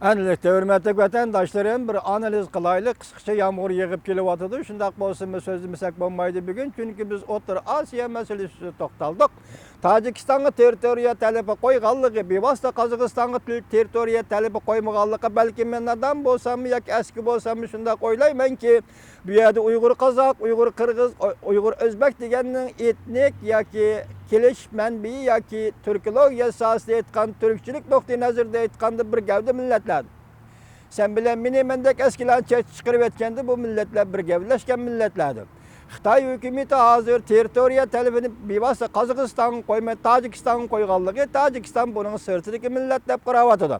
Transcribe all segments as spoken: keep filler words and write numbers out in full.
ئەنلىكتە، ھۆرمەتلىك ۋەتەنداشلىرىم، بىر ئانالىز قىلايلى. قىسقىچە يامغۇر يېغىپ كېلىۋاتىدۇ. شۇنداق بولسىمۇ سۆزلىمىسەك بولمايدۇ بۈگۈن، چۈنكى بىز ئوتتۇرا ئاسىيا مەسىلىسىدە توختالدۇق. تاجىكىستانغا تېررىتورىيە تەلىپى قويغانلىقى، بىۋاسىتە قازاقىستانغا تېررىتورىيە تەلىپى قويمىغانلىقى، بەلكىم مەن نادان بولساممۇ ياكى ئەسكى بولساممۇ شۇنداق ئويلايمەنكى، بۇ يەردە ئۇيغۇر قازاق، ئۇيغۇر قىرغىز، ئۇ-، ئۇيغۇر ئۆزبەك دېگەننىڭ ئېتنىك ياكى كېلىش مەنبىيى ياكى تۈركولوگىيە ساھەسىدە ئېيتقان، تۈركچىلىك نۇقتىئى نەزىرىدىن ئېيتقاندا بىر گەۋدە مىللەتلەردۇر. سەن بىلەن مېنى مەندەك ئەسكىلەرنى چەتكە چىقىرىۋەتكەندە بۇ مىللەتلەر بىر گەۋدىلەشكەن مىللەتلەردۇر. خىتاي ھۆكۈمىتى ھازىر تېررىتورىيە تەلىپىنى بىۋاسىتە قازاقىستانغا قويماي تاجىكىستانغا قويغانلىقى، تاجىكىستان بۇنىڭ سىرتىدىكى مىللەت دەپ قاراۋاتىدۇ.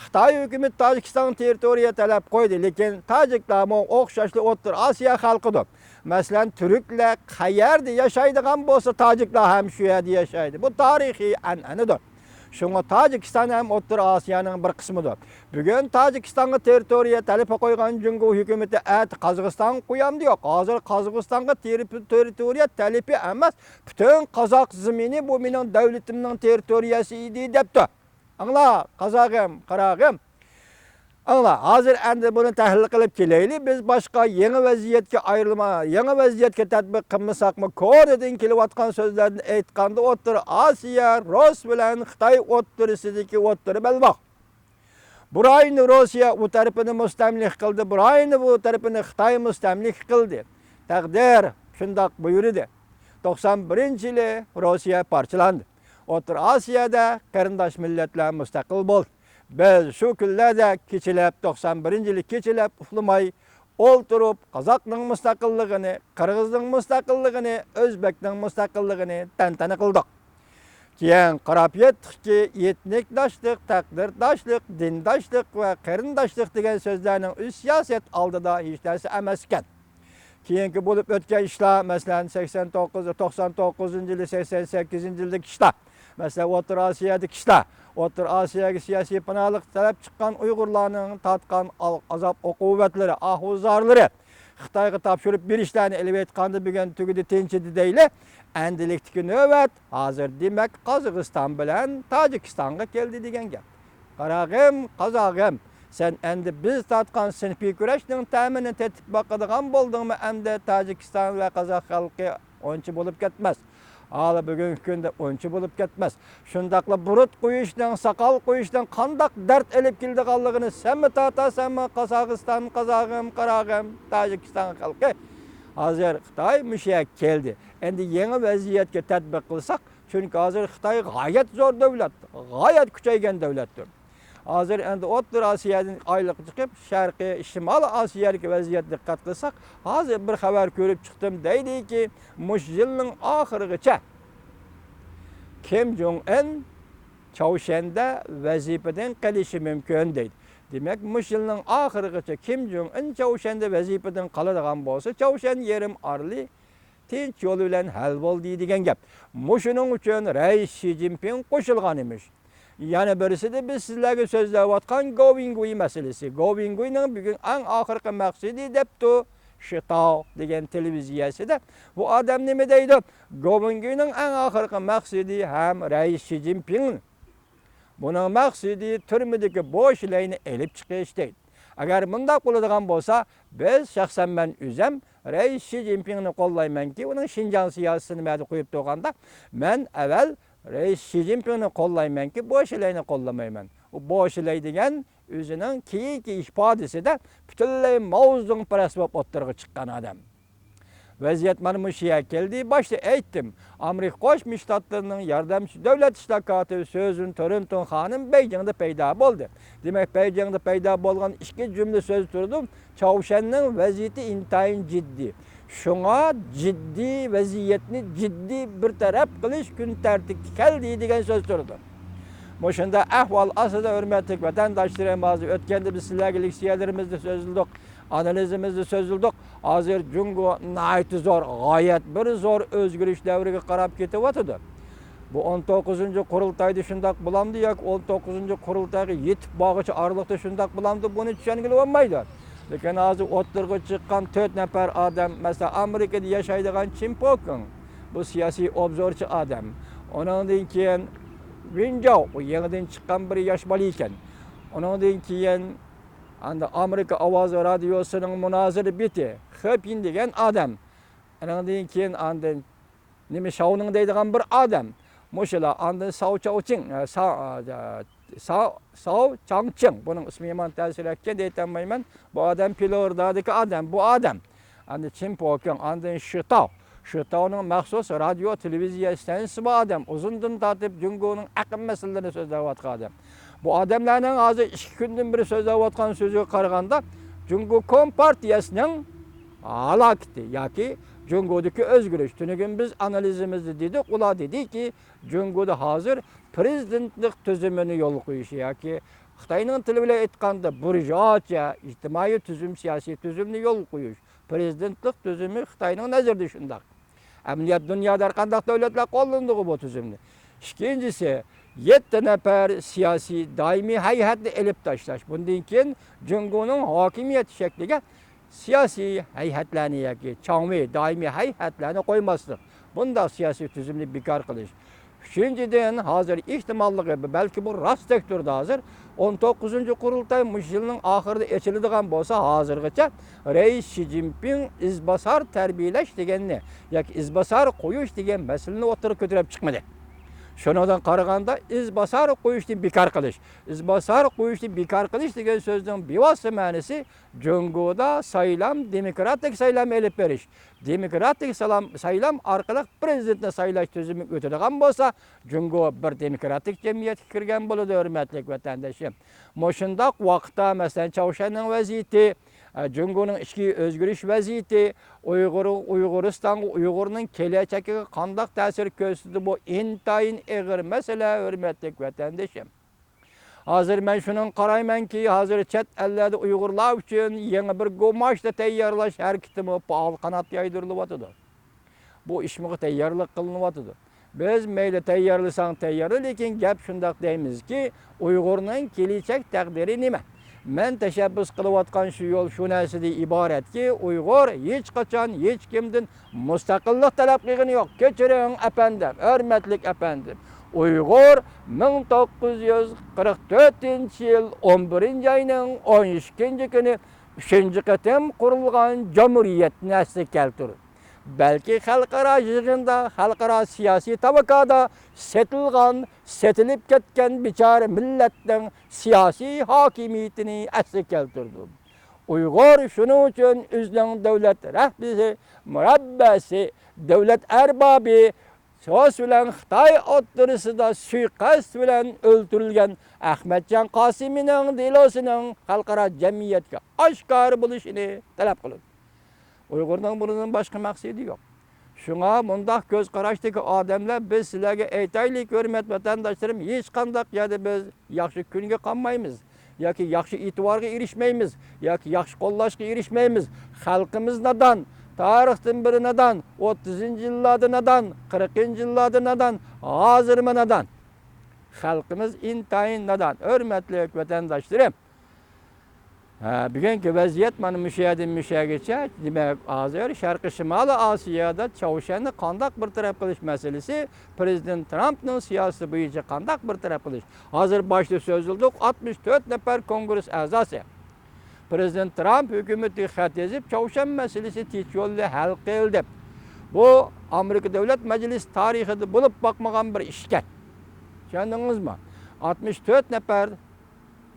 خىتاي ھۆكۈمىتى تاجىكىستانغا تېررىتورىيە تەلەپ قويدى، لېكىن تاجىكلارمۇ ئوخشاشلا ئوتتۇرا ئاسىيا خەلقىدۇر. مەسىلەن، تۈركلەر قەيەردە ياشايدىغان بولسا، تاجىكلار ھەم شۇ يەردە ياشايدۇ. بۇ تارىخىي ئەنئەنىدۇر. شۇڭا تاجىكىستان ھەم ئوتتۇرا ئاسىيانىڭ بىر قىسمىدۇر. بۈگۈن تاجىكىستانغا تېررىتورىيە تەلىپى قويغان جۇڭگو ھۆكۈمىتى ئەتە قازاقىستانغا قويامدۇ؟ يوق. ھازىر قازاقىستانغا تېررىتورىيە تەلىپى ئەمەس، پۈتۈن قازاق زېمىنى بۇ مېنىڭ دۆلىتىمنىڭ تېررىتورىيەسى ئىدى دەپتۇ. ئاڭلا، قازاغىم، قاراغىم. ئاڭلا، ھازىر ئەمدى بۇنى تەھلىل قىلىپ كېلەيلى. بىز باشقا يېڭى ۋەزىيەتكە ئايرىلما، يېڭى ۋەزىيەتكە تەتبىق قىلمىساقمۇ، كونىدىن كېلىۋاتقان سۆزلەردىن ئېيتقاندا، ئوتتۇرا ئاسىيا، رۇس بىلەن خىتاي ئوتتۇرىسىدىكى ئوتتۇرا بەلباغ. بۇ رايوننى روسىيە ئۇ تەرىپىنى مۇستەملىكە قىلدى، بۇ رايوننى بۇ تەرىپىنى خىتاي مۇستەملىكە قىلدى. تەقدىر شۇنداق بۇيرۇدى. توقسان بىرىنچى يىلى روسىيە پارچىلاندى. ئوتتۇرا ئاسىيادا قېرىنداش مىللەتلەر مۇستەقىل بولدى. بىز شۇ كۈنلەردە كېچىلەپ، توقسان بىرىنچى يىلى كېچىلەپ ئۇخلىماي ئولتۇرۇپ، قازاقنىڭ مۇستەقىللىقىنى، قىرغىزنىڭ مۇستەقىللىقىنى، ئۆزبەكنىڭ مۇستەقىللىقىنى تەنتەنە قىلدۇق. كېيىن قاراپ يەتتۇقكى، ئېتنىكداشلىق، تەقدىرداشلىق، دىنداشلىق ۋە قېرىنداشلىق دېگەن سۆزلەرنىڭ ئۆز سىياسەت ئالدىدا ھېچ نەرسە ئەمەس ئىكەن. كېيىنكى بولۇپ ئۆتكەن ئىشلار، مەسىلەن، سەكسەن توققۇز، توقسان توققۇزىنچى يىلى، سەكسەن سەككىزىنچى يىلدىكى ئىشلار، مەسىلەن، ئوتتۇرا ئاسىيادىكى ئىشلار، ئوتتۇرا ئاسىياگە سىياسىي پاناھلىق تەلەپ چىققان ئۇيغۇرلارنىڭ تارتقان ئا-، ئازاب-ئوقۇبەتلىرى، ئاھۇ-زارلىرى، خىتايغا تاپشۇرۇپ بېرىشلەرنى ئېلىۋېيتقاندا بۈگۈن تۈگىدى، تىنچىدى دەيلى. ئەمدىلىكتىكى نۆۋەت ھازىر، دېمەك، قازاقىستان بىلەن تاجىكىستانغا كەلدى دېگەن گەپ. قاراغىم، قازاغىم، سەن ئەمدى بىز تارتقان سىنىپىي كۈرەشنىڭ تەمىنى تېتىپ باقىدىغان بولدۇڭمۇ؟ ئەمدى تاجىكىستان ۋە قازاق خەلقى ئۇنچە بولۇپ كەتمەس. ھالا بۈگۈنكى كۈندە ئۇنچە بولۇپ كەتمەس. شۇنداقلا بۇرۇت قويۇشنىڭ، ساقال قويۇشنىڭ قانداق دەرد ئېلىپ كېلىدىغانلىقىنى سەنمۇ تارتارسەنمۇ، قازاقىستان، قازاغىم، قاراغىم، تاجىكىستان خەلقى. ھازىر خىتاي مۇشۇ يەرگە كەلدى. ئەمدى يېڭى ۋەزىيەتكە تەتبىق قىلساق، چۈنكى ھازىر خىتاي غايەت زور دۆلەت، غايەت كۈچەيگەن دۆلەتتۇر. ھازىر ئەمدى ئوتتۇرا ئاسىيادىن ئايلىق چىقىپ، شەرقىي، شىمالىي ئاسىيادىكى ۋەزىيەتكە دىققەت قىلساق، ھازىر بىر خەۋەر كۆرۈپ چىقتىم، دەيدىكى، مۇشۇ يىلنىڭ ئاخىرىغىچە كىم جوڭ ئىن چاۋشيەندە ۋەزىپىدىن قېلىشى مۇمكىن، دەيدۇ. دېمەك، مۇشۇ يىلنىڭ ئاخىرىغىچە كىم جوڭ ئىن چاۋشيەندە ۋەزىپىدىن قالىدىغان بولسا، چاۋشيەن يېرىم ئارىلى تىنچ يول بىلەن ھەل بولدى دېگەن گەپ. مۇشۇنىڭ ئۈچۈن رەئىس شى جىنپىڭ قوشۇلغان ئىمىش. يەنە بىرسىدە بىز سىزلەرگە سۆزلەۋاتقان گوۋىنگۇي مەسىلىسى. گوۋىنگۇينىڭ بۈگۈن ئەڭ ئاخىرقى مەقسىتى دەپتۇ شىتاۋ دېگەن تېلېۋىزىيەسىدە. بۇ ئادەم نېمە دەيدۇ؟ گوۋىنگۇينىڭ ئەڭ ئاخىرقى مەقسىتى ھەم رەئىس شى جىنپىڭ بۇنىڭ مەقسىتى تۈرمىدىكى بوشلەينى ئېلىپ چىقىش دەيدۇ. ئەگەر مۇنداق بولىدىغان بولسا، بىز، شەخسەن مەن ئۆزەم، رەئىس شى جىنپىڭنى قوللايمەنكى، ئۇنىڭ شىنجاڭ سىياسىتىنى مەدە قويۇپ تۇرغاندا، مەن ئەۋەل رەئىس شى جىنپىڭنى قوللايمەنكى، بوشلەينى قوللىمايمەن. ئۇ بوشلەي دېگەن ئۆزىنىڭ كېيىنكى ئىپادىسىدە پۈتۈنلەي ماۋزېدۇڭپەرەس بولۇپ ئوتتۇرىغا چىققان ئادەم. ۋەزىيەت مانا مۇشۇ يەرگە كەلدى. باشتا ئېيتتىم، ئامېرىكا قوشما شتاتلىرىنىڭ ياردەمچى دۆلەت ئىشلار كاتىپى سۈزۈن تورنتون خانىم بېيجىڭدا پەيدا بولدى. دېمەك، بېيجىڭدا پەيدا بولغان ئىككى جۈملە سۆز تۇرىدۇ. چاۋشيەننىڭ ۋەزىيىتى ئىنتايىن جىددىي. شۇڭا جىددىي ۋەزىيەتنى جىددىي بىر تەرەپ قىلىش كۈن تەرتىپكە كەلدى دېگەن سۆز تۇرىدۇ. مۇشۇنداق ئەھۋال ئاستىدا، ھۆرمەتلىك ۋەتەنداشلىرىم، ھازىر ئۆتكەندە بىز سىلەرگە لېكسىيەلىرىمىزدە سۆزلىدۇق. ئانالىزىمىزدا سۆزلىدۇق. ھازىر جۇڭگو ناھايىتى زور، غايەت بىر زور ئۆزگىرىش دەۋرىگە قاراپ كېتىۋاتىدۇ. بۇ ئون توققۇزىنچى قۇرۇلتايدا شۇنداق بولامدۇ ياكى ئون توققۇزىنچى قۇرۇلتايغا يېتىپ بارغۇچە ئارىلىقتا شۇنداق بولامدۇ، بۇنى چۈشەنگىلى بولمايدۇ. لېكىن ھازىر ئوتتۇرىغا چىققان تۆت نەپەر ئادەم، مەسىلەن، ئامېرىكىدا ياشايدىغان چىن پوكىڭ، بۇ سىياسىي ئوبزورچى ئادەم. ئۇنىڭدىن كېيىن ۋېن جاۋ، ئۇ يېڭىدىن چىققان بىر ياش بالا ئىكەن. ئۇنىڭدىن كېيىن ئاندىن ئامېرىكا ئاۋازى رادىيوسىنىڭ مۇنازىرە بېتى خېپىن دېگەن ئادەم. ئۇنىڭدىن كېيىن ئاندىن نېمە شاۋنىڭ دەيدىغان بىر ئادەم. مۇشۇلار ئاندىن ساۋ چاۋچىڭ، ئە، سا-، ئە، سا-، ساۋ چاڭچىڭ. بۇنىڭ ئىسمى يامان تەسىرلەتكەن دەيتەلمەيمەن. بۇ ئادەم فلوردادىكى ئادەم، بۇ ئادەم. ئاندىن چىن پوكىڭ، ئاندىن شىتاۋ. شىتاۋنىڭ مەخسۇس رادىيو، تېلېۋىزىيە ئىستانسىسى بار ئادەم. ئۇزۇندىن تارتىپ جۇڭگونىڭ ئەقىم مەسىلىلىرىنى سۆزلەۋاتقان ئادەم. بۇ ئادەملەرنىڭ ھازىر ئىككى كۈندىن بېرى سۆزلەۋاتقان سۆزىگە قارىغاندا، جۇڭگو كومپارتىيەسىنىڭ ھالاكىتى ياكى جۇڭگودىكى ئۆزگىرىش. تۈنۈگۈن بىز ئانالىزىمىزدا دېدۇق، ئۇلار دېدىكى، جۇڭگودا ھازىر پرېزىدېنتلىق تۈزۈمىنى يولغا قويۇش ياكى خىتاينىڭ تىلى بىلەن ئېيتقاندا بۇرژۇئازچە ئىجتىمائىي تۈزۈم، سىياسىي تۈزۈمنى يولغا قويۇش، پرېزىدېنتلىق تۈزۈمى خىتاينىڭ نەزىرىدە شۇنداق. ئەمەلىيەت دۇنيادا ھەر قانداق دۆلەتلەر قوللىنىدىغۇ بۇ تۈزۈمنى. ئىككىنچىسى، يەتتە نەپەر سىياسىي دائىمىي ھەيئەتنى ئېلىپ تاشلاش. بۇندىن كېيىن جۇڭگونىڭ ھاكىمىيەت شەكلىگە سىياسىي ھەيئەتلەرنى ياكى چاڭۋېي دائىمىي ھەيئەتلەرنى قويماسلىق. بۇنداق سىياسىي تۈزۈمنى بىكار قىلىش. ئۈچىنچىدىن، ھازىر ئېھتىماللىقى، بەلكى بۇ راستتەك تۇرىدۇ ھازىر. ئون توققۇزىنچى قۇرۇلتاي مۇشۇ يىلنىڭ ئاخىرىدا ئېچىلىدىغان بولسا، ھازىرغىچە رەئىس شى جىنپىڭ ئىزباسار تەربىيەلەش دېگەننى ياكى ئىزباسار قويۇش دېگەن مەسىلىنى ئوتتۇرىغا كۆتۈرۈپ چىقمىدى. شۇنىڭدىن قارىغاندا، ئىزباسار قويۇشنى بىكار قىلىش، ئىزباسار قويۇشنى بىكار قىلىش دېگەن سۆزنىڭ بىۋاسىتە مەنىسى جۇڭگودا سايلام، دېموكراتىك سايلام ئېلىپ بېرىش، دېموكراتىك سالام-، سايلام ئارقىلىق پرېزىدېنتنى سايلاش تۈزۈمىگە ئۆتىدىغان بولسا، جۇڭگو بىر دېموكراتىك جەمئىيەتكە كىرگەن بولىدۇ، ھۆرمەتلىك ۋەتەندىشىم. مۇشۇنداق ۋاقىتتا، مەسىلەن، چاۋشيەننىڭ ۋەزىيىتى، ئە، جۇڭگونىڭ ئىچكى ئۆزگىرىش ۋەزىيىتى، ئۇيغۇر، ئۇيغۇرىستانغا، ئۇيغۇرنىڭ كېلەچەكىگە قانداق تەسىر كۆرسىتىدۇ، بۇ ئىنتايىن ئېغىر مەسىلە، ھۆرمەتلىك ۋەتەندىشىم. ھازىر مەن شۇنىڭغا قارايمەنكى، ھازىر چەت ئەللەردە ئۇيغۇرلار ئۈچۈن يېڭى بىر گۇماچتا تەييارلاش ھەرىكىتىمۇ پائال قانات يايدۇرۇلۇۋاتىدۇ. بۇ ئىشمۇغا تەييارلىق قىلىنىۋاتىدۇ. بىز مەيلى تەييارلىساڭ تەييارلا، لېكىن گەپ شۇنداق دەيمىزكى، ئۇيغۇرنىڭ كېلىچەك تەقدىرى نېمە؟ مەن تەشەببۇس قىلىۋاتقان شۇ يول شۇ نەرسىدىن ئىبارەتكى، ئۇيغۇر ھېچقاچان ھېچكىمدىن مۇستەقىللىق تەلەپ قىلغىنى يوق. كەچۈرۈڭ ئەپەندىم، ھۆرمەتلىك ئەپەندىم. ئۇيغۇر مىڭ توققۇز يۈز قىرىق تۆتىنچى يىل ئون بىرىنچى ئاينىڭ ئون ئىككىنچى كۈنى ئۈچىنچى قېتىم قۇرۇلغان جۇمھۇرىيەتنى ئەسلىگە كەلتۈرىدۇ. بەلكى خەلقئارا يىغىندا، خەلقئارا سىياسىي تاۋاكادا سېتىلغان، سېتىلىپ كەتكەن بىچارە مىللەتنىڭ سىياسىي ھاكىمىيىتىنى ئەسلىگە كەلتۈردۈم. ئۇيغۇر شۇنىڭ ئۈچۈن ئۆزىنىڭ دۆلەت رەھبىرى، مۇرەببىسى، دۆلەت ئەربابى، سوس بىلەن خىتاي ئوتتۇرىسىدا سۇيىقەست بىلەن ئۆلتۈرۈلگەن ئەخمەتجان قاسىمىنىڭ دېلوسىنىڭ خەلقئارا جەمئىيەتكە ئاشكارا بولۇشىنى تەلەپ قىلىدۇ. ئۇيغۇرنىڭ بۇنىڭدىن باشقا مەقسىتى يوق. شۇڭا مۇنداق كۆز قاراشتىكى ئادەملەر، بىز سىلەرگە ئېيتايلىك، ھۆرمەت ۋەتەنداشلىرىم، ھېچقانداق يەردە بىز ياخشى كۈنگە قالمايمىز ياكى ياخشى ئېتىبارغا ئېرىشمەيمىز ياكى ياخشى قوللاشقا ئېرىشمەيمىز. خەلقىمىز نادان، تارىختىن بېرى نادان، ئوتتۇزىنچى يىللاردا نادان، قىرىقىنچى يىللاردا نادان، ھازىرمۇ نادان. خەلقىمىز ئىنتايىن نادان، ھۆرمەتلىك ۋەتەنداشلىرىم. ھە، بۈگۈنكى ۋەزىيەت مانا مۇشۇ يەردىن مۇشۇ يەرگىچە. دېمەك، ھازىر شەرقىي شىمالىي ئاسىيادا چاۋشيەننى قانداق بىر تەرەپ قىلىش مەسىلىسى پرېزىدېنت ترامپنىڭ سىياسىتى بويىچە قانداق بىر تەرەپ قىلىش. ھازىر باشتا سۆزلىدۇق، ئاتمىش تۆت نەپەر كونگرېس ئەزاسى پرېزىدېنت ترامپ ھۆكۈمىتىگە خەت يېزىپ، چاۋشيەن مەسىلىسى تىنچ يول بىلەن ھەل قىل دەپ. بۇ ئامېرىكا دۆلەت مەجلىسى تارىخىدا بولۇپ باقمىغان بىر ئىشكەن. چۈشەندىڭىزمۇ؟ ئاتمىش تۆت نەپەر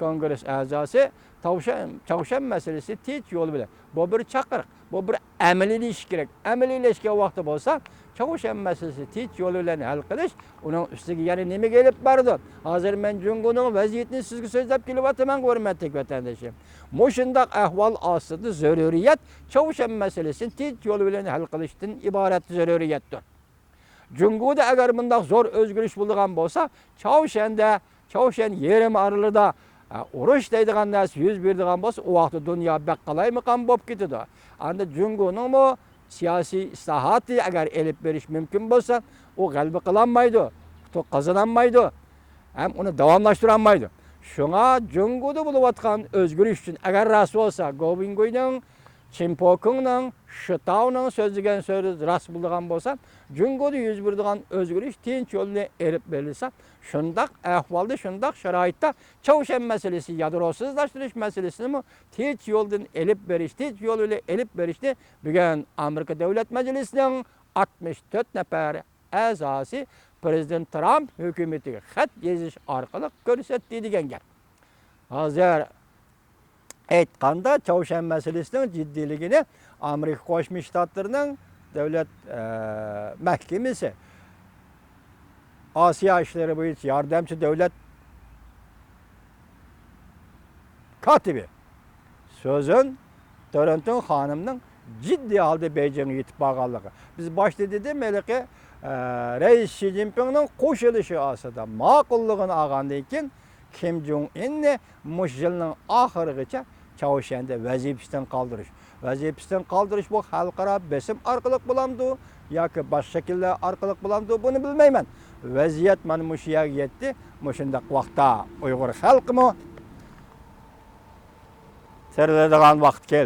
كونگرېس ئەزاسى تاۋشان-، چاۋشيەن مەسىلىسى تىنچ يول بىلەن. بۇ بىر چاقىرىق، بۇ بىر ئەمەلىيلىشىش كېرەك. ئەمەلىيلەشكەن ۋاقتى بولسا، چاۋشيەن مەسىلىسى تىنچ يول بىلەن ھەل قىلىش، ئۇنىڭ ئۈستىگە يەنە نېمىگە ئېلىپ بارىدۇ؟ ھازىر مەن جۇڭگونىڭ ۋەزىيىتىنى سىزگە سۆزلەپ كېلىۋاتىمەن، ھۆرمەتلىك ۋەتەندىشىم. مۇشۇنداق ئەھۋال ئاستىدا زۆرۈرىيەت چاۋشيەن مەسىلىسىنى تىنچ يول بىلەن ھەل قىلىشتىن ئىبارەت زۆرۈرىيەتتۇر. جۇڭگودا ئەگەر مۇنداق زور ئۆزگىرىش بولىدىغان بولسا، چاۋشيەندە، چاۋشيەن يېرىم ئارىلىدا، ئە، ئۇرۇش دەيدىغان نەرسە يۈز بېرىدىغان بولسا، ئۇ ۋاقىتتا دۇنيا بەك قالايمىقان بولۇپ كېتىدۇ. ئەمدى جۇڭگونىڭمۇ سىياسىي ئىسلاھاتى ئەگەر ئېلىپ بېرىش مۇمكىن بولسا، ئۇ غەلىبە قىلالمايدۇ، ئۇتۇق قازىنالمايدۇ، ھەم ئۇنى داۋاملاشتۇرالمايدۇ. شۇڭا جۇڭگودا بولۇۋاتقان ئۆزگىرىش ئۈچۈن ئەگەر راست بولسا، گوۋېنگۇينىڭ چىن پوكىڭنىڭ، شىتاۋنىڭ سۆزلىگەن سۆزى راست بولىدىغان بولسا، جۇڭگودا يۈز بېرىدىغان ئۆزگىرىش تىنچ يول بىلەن ئېلىپ بېرىلسا، شۇنداق ئەھۋالدا، شۇنداق شارائىتتا چاۋشيەن مەسىلىسى، يادروسىزلاشتۇرۇش مەسىلىسىنىمۇ تىنچ يولدىن ئېلىپ بېرىش، تىنچ يول بىلەن ئېلىپ بېرىشنى بۈگۈن ئامېرىكا دۆلەت مەجلىسىنىڭ ئاتمىش تۆت نەپەر ئەزاسى پىرېزىدېنت ترامپ ھۆكۈمىتىگە خەت يېزىش ئارقىلىق كۆرسەتتى دېگەن گەپ. ھازىر ئېيتقاندا، چاۋشيەن مەسىلىسىنىڭ جىددىيلىكىنى ئامېرىكا قوشما شتاتلىرىنىڭ دۆلەت، ئە، مەھكىمىسى، ئاسىيا ئىشلىرى بويىچە ياردەمچى دۆلەت كاتىپى سۈزەن تورنتون خانىمنىڭ جىددىي ھالدا بېيجىڭغا يېتىپ بارغانلىقى. بىز باشتا دېدىم، ھېلىقى، ئە، رەئىس شى جىنپىڭنىڭ قوشۇلۇشى ئاستىدا ماقۇللۇقىنى ئالغاندىن كېيىن، كىم جۇڭ ئىننى مۇشۇ يىلنىڭ ئاخىرىغىچە چاۋشيەندە ۋەزىپىسىدىن قالدۇرۇش. ۋەزىپىسىدىن قالدۇرۇش بۇ خەلقئارا بېسىم ئارقىلىق بولامدۇ ياكى باشقا شەكىللەر ئارقىلىق بولامدۇ، بۇنى بىلمەيمەن. ۋەزىيەت مانا مۇشۇ يەرگە يەتتى. مۇشۇنداق ۋاقىتتا ئۇيغۇر خەلقىمۇ تىرىلىدىغان ۋاقىت كەلدى.